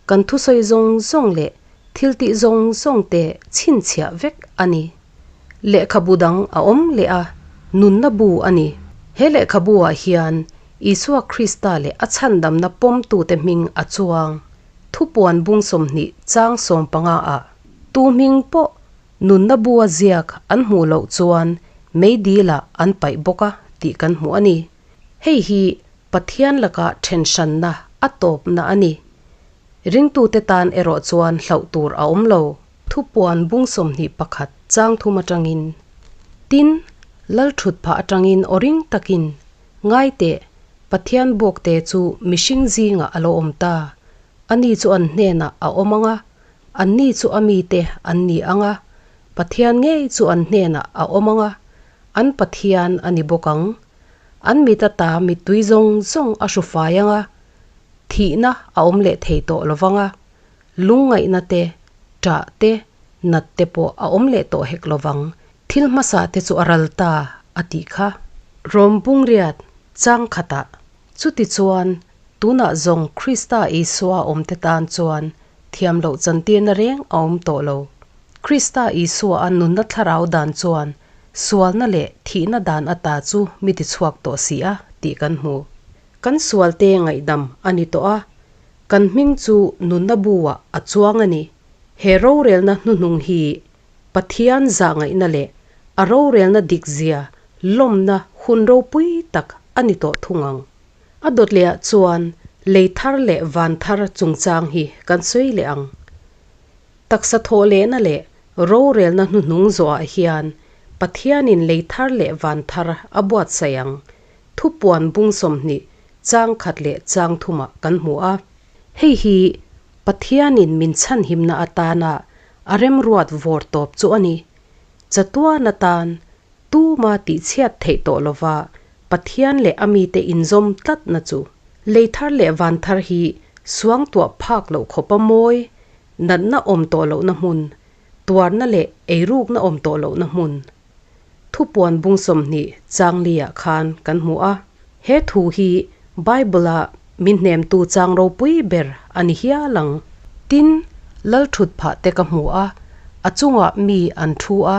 kan thusawi zawng zawng leh thil tih zawng zawngte chhinchhiah vek a ni. Lehkhabu dang a awm leh a, nunna bu a ni. He lehkhabu-ah hian Isua Krista leh a chhandamna pawmtute hming a chuang. Thupuan bung 20 chang 15 ah tu hming pawh nunna bua ziak an hmuh loh chuan meidil-ah an paih bawk a tih kan hmuh a ni. Hei hi Pathian laka thenhranna a tawpna a ni. Ringtute tan erawh chuan hlauh tur a awm lo. Thupuan bung 21 chang thum atangin, Tin, Lal thutphah atangin aw ring takin, Ngai teh, Pathian bawkte chu mihring zingah a lo awm ta. Ani chu an hnenah a awm ang a, anni chu a mite an ni ang a, Pathian ngei chu an hnenah a awm ang a, an Pathian a ni bawk ang. An mit ata mittui zawng zawng a hru fai ang a, thihna a awm leh thei tawh lo vang a, lungngaihna te, ṭah te, nat te pawh a awm leh tawh hek lo vang. Thil hmasa te chu a ral ta, a tih kha. Rom Pungriat chang khatah, Chutichuan, tunah zawng Krista Isua awmte tan chuan thiam loh chantirna reng a awm tawh lo. Krista Isua a nunna thlarau dan chuan sualna leh thihna dan ata chu mi tichhuak tawh si a, tih kan hmu. Kan sualte ngaihdam a ni tawh a, kan hming chu nunna bu-ah a chuang a ni. He rorelna hnuhnung hi Pathian zahngaihna leh a rorelna dikzia lawmna hun ropui tak a ni tawh thung ang. A dawt lehah chuan lei thar leh van thar chungchang hi kan sawi leh ang. Taksa thawh lehna leh rorelna hnuhnung zawhah hian Pathianin lei thar leh van thar a buatsaih ang. Thupuan bung 20 chang khat leh chang thumah kan hmu a. Hei hi Pathianin min chhanhimna atana a remruat vawr tawp chu a ni. Chatuan atan tuma tihchhiat theih tawh lova Pathian leh a mite inzawm tlatna chu. Lei thar leh van thar hi suangtuah phak loh khawpa mawi, natna awm tawh lohna hmun, tuarna leh eirukna awm tawh lohna hmun. Thupuan bung 20 chang liah khan kan hmu a. He thu hi Bible-a min hnemtu chang ropui ber a ni hial ang. Tin, Lal thut phah te ka hmu a, a chungah mi an thu a,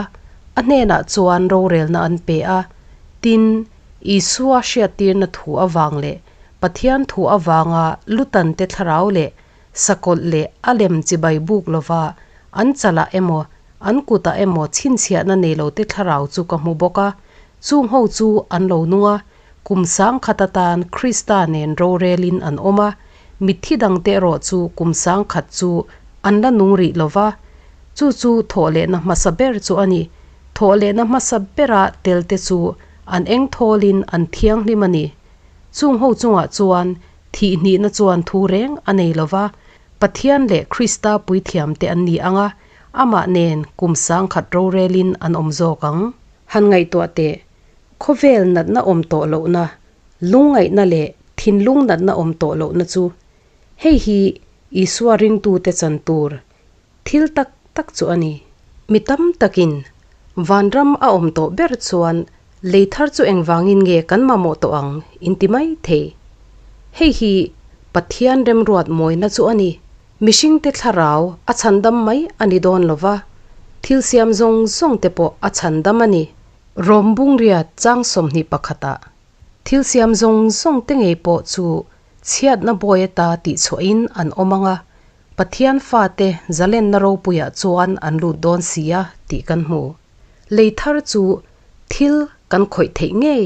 a hnenah chuan rorelna an pe a. Tin, Isua hriattirna thu avang leh Pathian thu avanga lutante thlarau leh sakawlh leh a lem chibai buk lova an chalah emaw an kutah emaw chhinchhiahna nei lote thlarau chu ka hmu bawk a, chung ho chu an lo nung a, kum 1000 atan Krista nen rorelin an awm a, mitthi dangte erawh chu kum 1000 chu an la nung rih lo va. Chu chu thawhlehna hmasa ber chu a ni. Thawhlehna hmasa bera telte chu an eng thawlin an thianghlim a ni. Chung ho chungah chuan thihhnihna chuan thu reng a nei lo va, Pathian leh Krista puithiamte an ni ang a, amah nen kum 1000 rorelin an awm zawk ang. Han ngaihtuah teh, khawvel natna awm tawh lohna, lungngaihna leh thinlung natna awm tawh lohna chu hei hi Isua ringtute chan tur thil tak tak chu a ni. Mi tam takin vanram a awm tawh ber chuan Lei thar chu engvangin nge kan mamawh tawh ang in ti mai thei. Hei hi Pathian remruat mawina chu a ni. Mihringte thlarau a chhandam mai a ni dawn lo va, thil siam zawng zawng te pawh a chhandam a ni. Rom bungriat chang 21ah thil siam zawng zawng te ngei pawh chu chhiatna bawi ata tihchhuahin an awm ang a, Pathian fate zalenna ropuiah chuan an lut dawn si a tih kan hmu. Lei thar chu thil kan khawih theih ngei,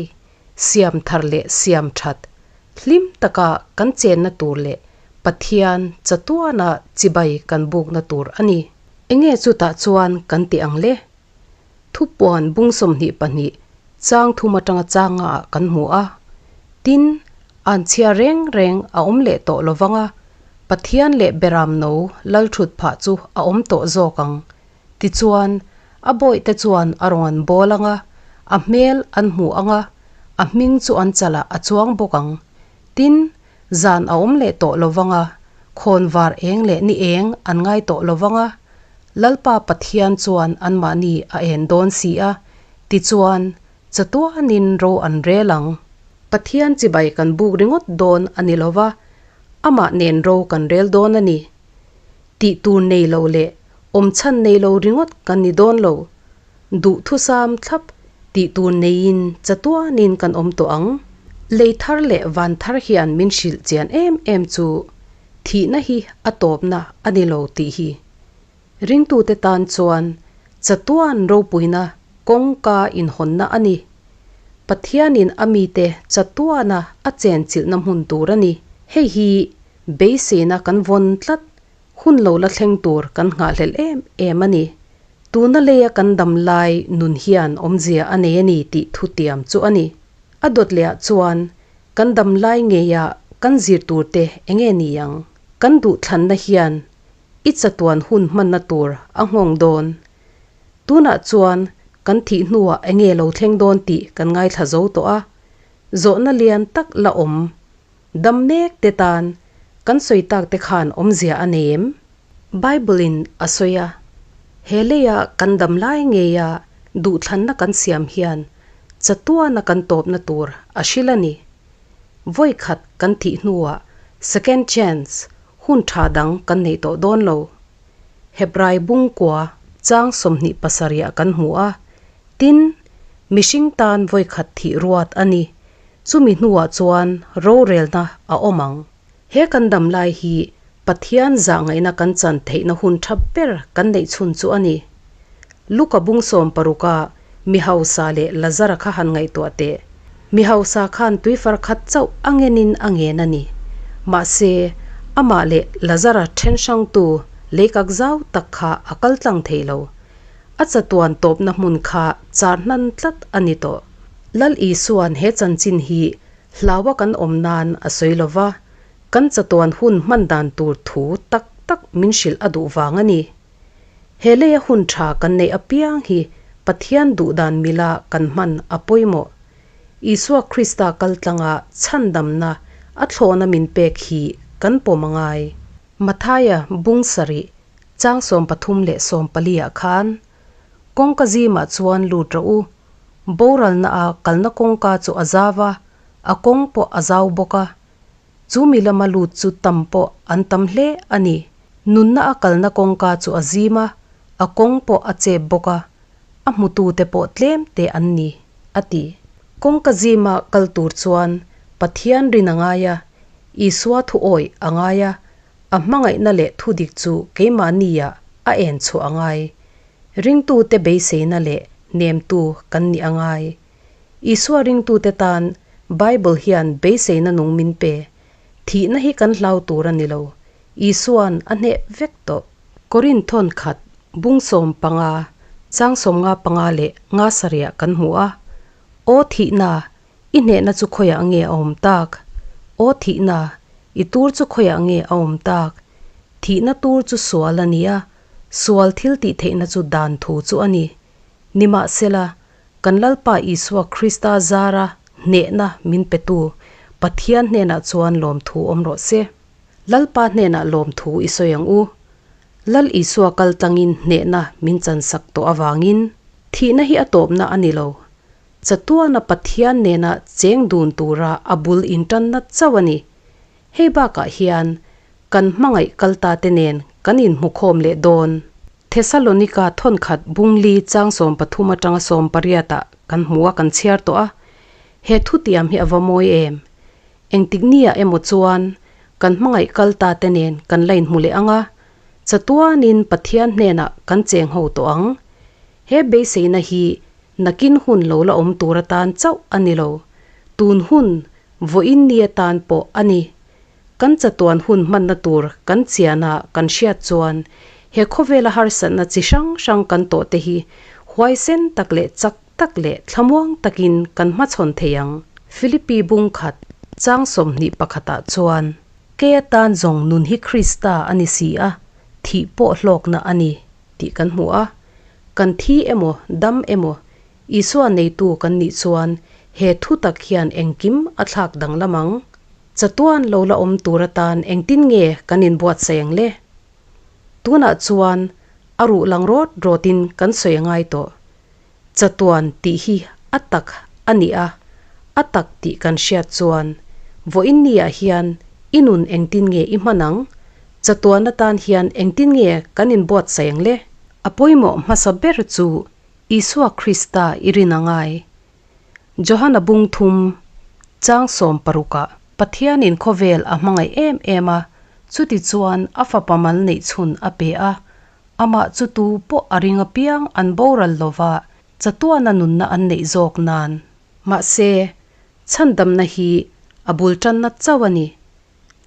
siam thar leh siam that, hlim taka kan chenna tur leh Pathian chatuana chibai kan bukna tur a ni. Enge chutah chuan kan ti ang le? Thupuan bung 22 chang thum atanga changa ah kan hmu a. Tin, an chhia reng reng a awm leh tawh lovang a, Pathian leh Beram no lal thut phah chu a awm tawh zawk ang. Tichuan, a bawihte chuan a rawn an bawl ang a, a hmel an hmu ang a, a hming chu an chalah a chuang bawk ang. Tin, zan a awm leh tawh lovang a, khawnvar eng leh ni eng an ngai tawh lovang a, Lalpa Pathian chuan anmahni a en dawn si a, tichuan, chatuanin ro an rel ang. Pathian chibai kan buk ringawt dawn a ni lova, amah nen ro kan rel dawn a ni. Tih tur nei lo leh awm chhan nei lo ringawt kan ni dawn lo. Duhthusam thlap tih tur neiin chatuanin kan awm tawh ang. Lei thar leh van thar hian min hrilh chian em em chu thihna hi a tawpna a ni lo tih hi. Ringtute tan chuan chatuan ropuina kawngka inhawnna a ni. Pathianin a mite chatuana a chenchilhna hmun tur a ni. Hei hi beiseina kan vawn tlat hun lo la thleng tur kan nghahhlelh em em a ni. Tuna leia kan dam lai nun hian awmzia a nei a ni tih thutiam chu a ni. A dawt lehah chuan kan dam lai ngeia kan zir tur te enge ni ang? Kan duhthlanna hian i chatuan hun hmanna tur a nghawng dawn. Tunah chuan kan thih hnuah enge lo thleng dawn tih kan ngaithla zo tawh a, zawhna lian tak la awm dam mek te tan kan sawi tak te khan awmzia a nei em? Bible in a sawi a, he leia kan dam lai ngeia duhthlanna kan siam hian chatuana kan tawpna tur a hril a ni. Vawi khat kan thih hnuah second chance hun tha dang kan nei tawh dawn lo. Hebrai bungkua chang 27ah kan hmu a, tin, mihring tan vawi khat thih ruat a ni. Chumi hnuah chuan rorelna a awm ang. He kan dam lai hi Pathian zahngaihna kan chan theihna hun tha ber kan neih chhun chu a ni. Luka bung 60a mi hausa leh Lazara kha han ngaihtuah teh. Mi hausa khan tuifar khat chauh a ngenin a ngen a ni. Mahse, amah leh Lazara then hrangtu leikak zau tak kha a kal tlang thei lo. A chatuan tawpna hmun kha char hnan tlat a ni tawh. Lal Isua'n he chanchin hi hlaua kan awm nan a sawi lo va, kan chatuan hun hman dan tur thu tak tak min hrilh a duh vang a ni. He leia hun tha kan neih apiang hi Pathian duh dan mila kan hman a pawimawh. Isua Krista kal tlanga chhandamna a thlawhna min pek hi kan pawm a ngai. Mathaia bung sarih chang 13 leh 14 ah khan, Kawngka zimah chuan lut rawh u, boralna a kalna kawngka chu a zau a, a kawng pawh a zau bawk a. Chu mi lama lut chu tam pawh an tam hle a ni. Nunna a kalna kawngka chu a zim a, a kawng pawh a chep bawk a, a hmutute pawh tlem te an ni, a ti. Kawngka zima kal tur chuan Pathian rin a ngai a, Isua thu awih a ngai a, a hmangaihna leh thudik chu keimahniah a en chhuah a ngai. Ringtute beiseina leh hnemtu kan nih a ngai. Isua ringtute tan Bible hian beiseina nung min pe. Thihna hi kan hlau tur a ni lo. Isua'n a hneh vek tawh. Korinthon khat bung 15, chang 55 leh nga sarih kan hmu a. Aw thihna, i hnehna chu khawiah nge a awm tak? Aw thihna, i tur chu khawiah nge a awm tak? Thihna tur chu sual a ni a, sual thil tih theihna chu dan thu chu a ni. Nimahsela, kan Lalpa Isua Krista zara hnehna min petu Pathian hnenah chuan lawmthu awm rawh se. Lalpa hnenah lawmthu i sawi ang u. Lal Isua kal tlangin hnehna min chansak tawh avangin thihna hi a tawpna a ni lo. Chatuana Pathian nena cheng dun tura a bul intanna chauh a ni. Hei bakah hian kan hmangaih kal ta te nen kan inhmukhawm leh dawn. Thesalonika thawnkhat bungli chang 13 atanga 18 ah kan hmu a kan chhiar tawh a. He thutiam hi a va mawi em! Engtik nia emaw chuan kan hmangaih kal ta te nen kan la inhmu leh ang a, chatuanin Pathian hnenah kan cheng ho tawh ang. He beiseina hi nakin hun lo la awm tur atan chauh a ni lo, tun hun vawiin ni atan pawh a ni. Kan chatuan hun hmanna tur kan chiana kan hriat chuan he khawvela harsatna chi hrang hrang kan tawh te hi huaisen tak leh chak tak leh thlamuang takin kan hmachhawn thei ang. Philippi bung khat chang 21ah chuan, Kei atan zawng nun hi Krista a ni si a, thih pawh hlawkna a ni, tih kan hmu a. Kan thi emaw, dam emaw, Isua neitu kan nih chuan he thu tak hian engkim a thlak danglam ang. Chatuan lo la awm tur atan engtin nge kan inbuatsaih ang le? Tunah chuan a ruh lang rawt rawtin kan sawi a ngai tawh. Chatuan tih hi a tak a ni a, a tak tih kan hriat chuan vawiin niah hian i nun engtin nge i hman ang? Chatuan atan hian engtin nge kan inbuatsaih ang le? A pawimawh hmasa ber chu Isua Krista i rin a ngai. Johana bung thum chang 16ah Pathianin khawvel a hmangaih em em a, chuti chuan a fapa mal neih chhun a pe a, amah chu tu pawh a ring apiang an boral lova chatuana nunna an neih zawk nan. Mahse, chhandamna hi a bul tanna chauh a ni.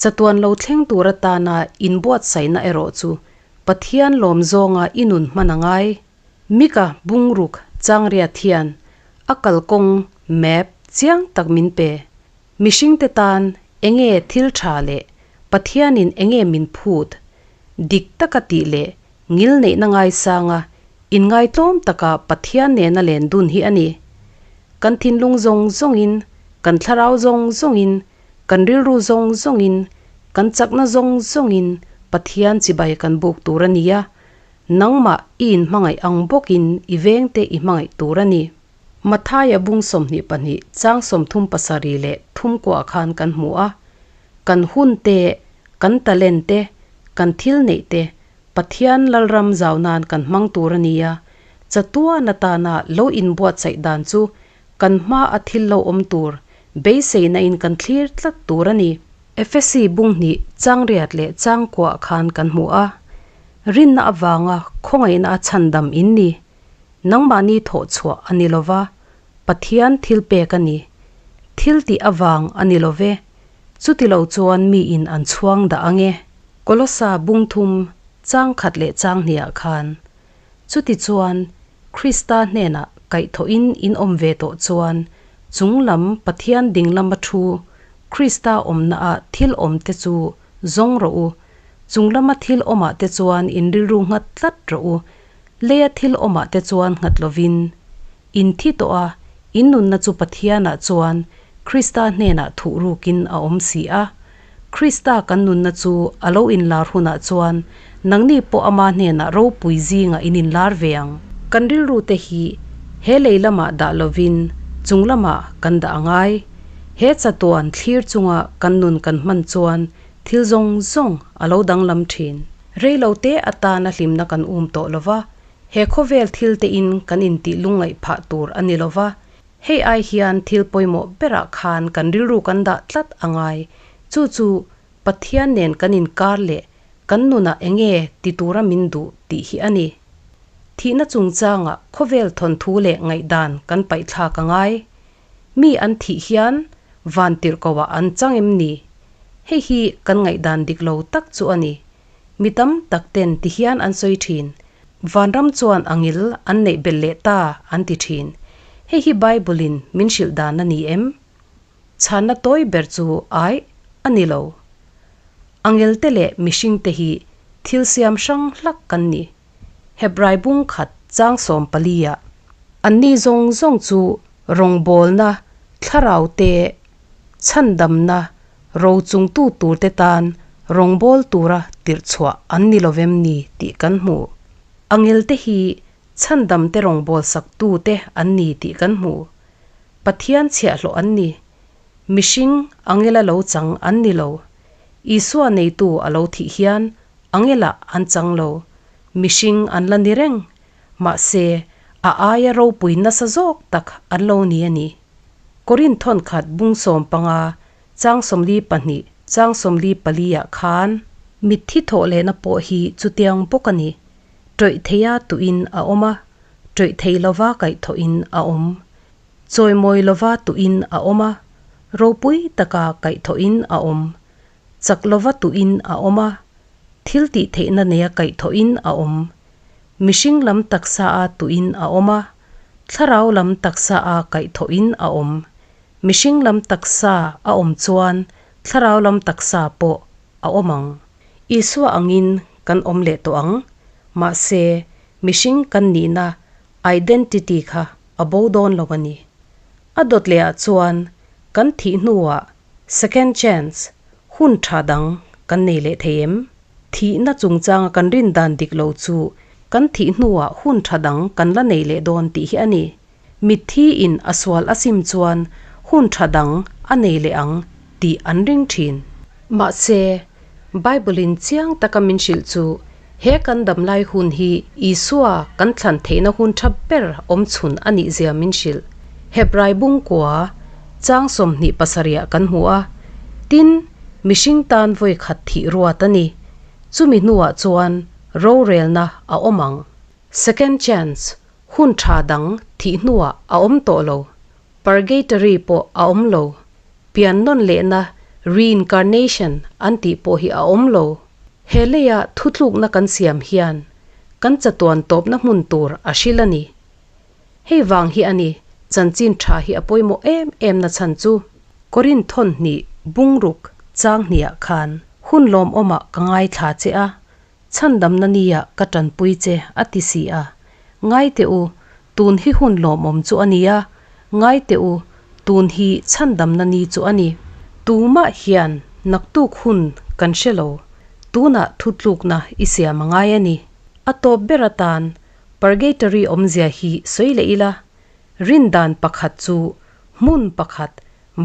Chatuan lo thleng tur atana inbuatsaihna erawh chu Pathian lawm zawnga i nun hman a ngai. Mika bungruk changriat hian a kalkawng, map, chiang tak min pe. Mihringte tan enge thil tha leh Pathianin enge min phut, dik taka tih leh ngil neihna ngaisanga inngaitlawm taka Pathian nena len dun hi a ni. Kan thinlung zawng zawngin, kan thlarau zawng zawngin, kan rilru zawng zawngin, kan chakna zawng zawngin Pathian chibai kan buk tur a ni a, Nangmah i inhmangaih ang bawkin i vengte i hmangaih tur a ni. Mathaia bung 22 chang 37 leh thum kuah khan kan hmu a, kan hun te, kan talent te, kan thil neih te Pathian Lalram zau nan kan hmang tur a ni a, chatuan atana lo inbuatsaih dan chu kan hma a thil lo awm tur beiseina in kan thlir tlat tur a ni. Efesi bung hnih chang riat leh chang kuah khan kan hmu a, Rinna avanga khawngaihna a chhandam in ni. Nangmahni thawh chhuah a ni lova, Pathian thil pek a ni. Thil tih avang a ni love, chuti lo chuan miin an chhuang dah ang e. Kolosa bung thum chang khat leh chang hniah khan, Chuti chuan Krista hnenah kaihthawhin in awm ve tawh chuan chung lam Pathian ding lama thu Krista awmnaah thil awmte chu zawng rawh u, Chung lama thil awmah te chuan in rilru nghat tlat rawh u, leia thil awmah te chuan nghat lovin. In thi tawh a, in nunna chu Pathianah chuan Krista hnenah thuh rukin a awm si a. Krista kan nunna chu a lo inlar hunah chuan nangni pawh ama hnenah ropui zingah in inlar ve ang. Kan rilru te hi he lei lamah dah lovin chung lamah kan dah a ngai. He chatuan thlir chunga kan nun kan hman chuan Thil zawng zawng a lo danglam thin. Rei lo te atana hlimna kan um tawh lo va, he khawvel thil te in kan intih lungngaih phah tur a ni lo va, hei ai hian thil pawimawh berah khan kan rilru kan dah tlat a ngai. Chu chu Pathian nen kan inkar leh kan nunah enge ti tura min duh tih hi a ni. Thihna chungchangah khawvel thawnthu leh ngaihdan kan paihthlak a ngai. Mi an thih hian van tirhkohah an chang em ni? Hei hi kan ngaihdan dik lo tak chu a ni. Mi tam tak ten ti hian an sawi thin, Vanram chuan a ngil an neih belh leh ta an ti thin. Hei hi Bible-in min hrilh dan a ni em? Chhanna tawi ber chu aih a ni lo. Angelte leh mihringte hi thil siam hrang hlak kan ni. Hebrai bung khat chang 14 ah anni zawng zawng chu rawngbawlna thlarau te chhandamna ro chungtu tur te tan rawngbâwl tura tirh chhuah an ni lovem ni tih kan hmu. Angel te hi chhandam te rawngbâwl sak tu te an ni tih kan hmu. Pathian chhiahhlawh an ni. Mihring angela lo chang an ni lo. Isua neitu a lo thih hian angelah an chang lo. Mihring an la ni reng. Mahse, a aia ropui nasa zawk tak an lo ni a ni. Korinth thawnkhat bung 15, chang 42, chang 44 ah khan. Mitthi thawh lehna pawh hi chutiang bawk a ni. Tawih theia tuin a awm a, tawih thei lova kaihthawhin a awm. Chawimawi lova tuin a awm a, ropui taka kaihthawhin a awm. Chak lova tuin a awm a, thil tih theihna neia kaihthawhin a awm. Mihring lam taksa a tuin a awm a, thlarau lam taksa a kaihthawhin a awm. Mihring lam taksa a awm chuan thlarau lam taksa pawh a awm ang. Isua angin kan awm leh tawh ang. Mahse, mihring kan nihna identity kha a bo dawn lo a ni. A dawt lehah chuan kan thih hnuah second chance, hun tha dang kan nei leh thei em? Thihna chungchanga kan rin dan dik lo chu kan thih hnuah hun tha dang kan la nei leh dawn tih hi a ni. Mitthi in a sual a sim chuan hun tha dang a nei leh ang tih an ring thin. Mahse, Bible in chiang taka min hrilh chu he kan damlai hun hi Isua kan thlan theihna hun tha ber awm chhun a nih zia min hrilh. Hebrai bungkua chang 27 ah kan hmu a, tin, mihring tan vawi khat thih ruat a ni. Chumi hnuah chuan rorelna a awm ang. Second chance, hun tha dang thih hnuah a awm tawh lo. Purgatory pawh a awm lo. Pian nawn lehna, reincarnation, an tih pawh hi a awm lo. He leia thutlukna kan siam hian kan chatuan tawpna hmun tur a hril a ni. Hei vang hi a ni chanchin tha hi a pawimawh em em na chhan chu. Korinth thawn hnih bungruk chang hniah khan hun lawmawmah ka ngaithla che a, Chhandamna nia ka tanpui che a ti si a. Ngai teh u, tun hi hun lawmawm chu a ni a, ngai teh u, tun hi chhandamna ni chu a ni. Tumah hian naktuk hun kan hre lo, tunah thutlukna i siam a ngai a ni. A tawp ber atan Purgatory awmzia hi sawi leh ila, rindan pakhat chu hmun pakhat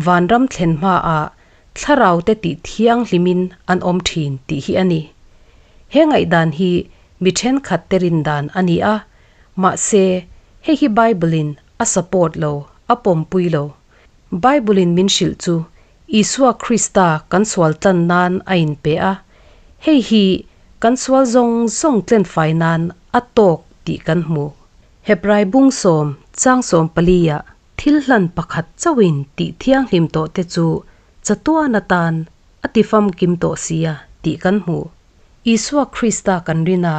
Vanram thlen hmaah thlarau te tih thianghlimin an awm thin tih hi a ni. He ngaihdan hi mi thenkhat te rindan a ni a, mahse hei hi Bible-in a support lo, a pawmpui lo. Bible-in min hrilh chu Isua Krista kan sual tlan nan a inpe a, hei hi kan sual zawng zawng tlenfai nan a tawk tih kan hmu. Hebrai bung sawm chang 14 ah Thil hlan pakhat chauhin tih thianghlim tawh te chu chatuan atan a ti famkim tawh sia tih kan hmu. Isua Krista kan rin a,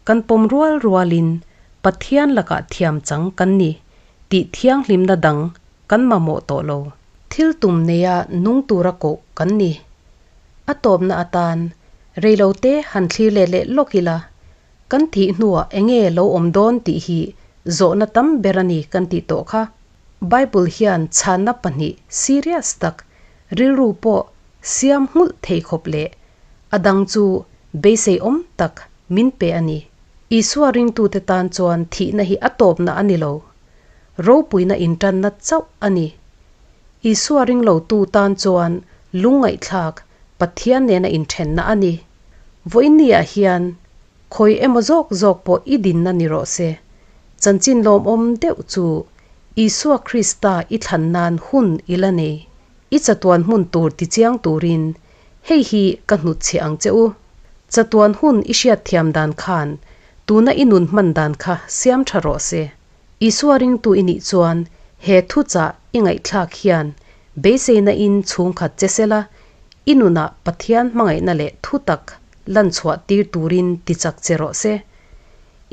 kan pawm rual rualin Pathian lakah thiam chang kan ni tih thianghlimna dang kan mamawh tawh lo. Thil tum neia nung tura koh kan ni. A tawpna atan reilote han thlir leh leh lawk ila, Kan thih hnuah enge lo awm dawn tih hi zawhna tam ber a ni kan tih tawh kha. Bible hian chhanna pahnih serious tak, rilru pawh siam nghulh thei khawp leh a dang chu beisei awm tak min pe a ni. Isua ringtute tan chuan thihna hi a tawpna a ni lo. Ropuina intanna chauh a ni. Isua ringlotu tan chuan lungngaihthlak Pathian nena inthenna a ni. Vawiinniah hian khawi emaw zawk zawk pawh i dinna ni rawh se. Chanchin lawmawm deuh chu Isua Krista i thlan nan hun i la nei. I chatuan hmun tur tichiang turin hei hi ka hnutchhiah ang che u. Chatuan hun i hriatthiam dan khan tuna i nun hman dan kha siam tha rawh se. Isua ringtu i nih chuan he thuchah i ngaihthlak hian beiseina in chhungkhat che sela I nunah Pathian hmangaihna leh thutak lan chhuah tir turin ti chak che rawh se.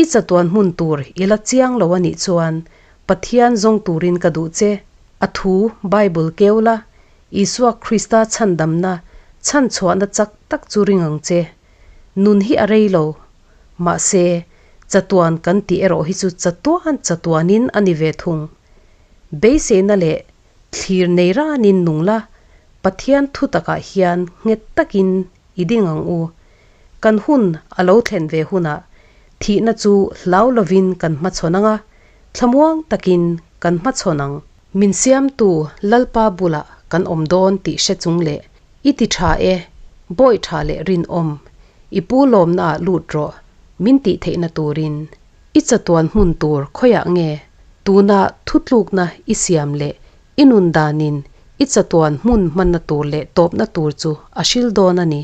I chatuan hmun tur i la chiang lo a nih chuan Pathian zawng turin ka duh che. A thu Bible keu la, Isua Krista chhandamna chhanchhuahna chak tak chu ring ang che. Nun hi a rei lo. Mahse, chatuan kan tih erawh hi chu chatuan chatuanin a ni ve thung. Beiseina leh Thlir nei ranin nung la, Pathian thu takah hian nghet takin i ding ang u. Kan hun a lo thlen ve hunah thihna chu hlau lovin kan hmachhawn ang a, thlamuang takin kan hmachhawn ang. Min siamtu Lalpa bulah kan awm dawn tih hre chung leh I ti tha e, bawi tha leh rinawm, i pu lawmnaah lut rawh min tih theihna turin i chatuan hmun tur khawiah nge tuna thutlukna i siam leh i nun danin i chatuan hmun hmanna tur leh tawpna tur chu a hril dawn a ni.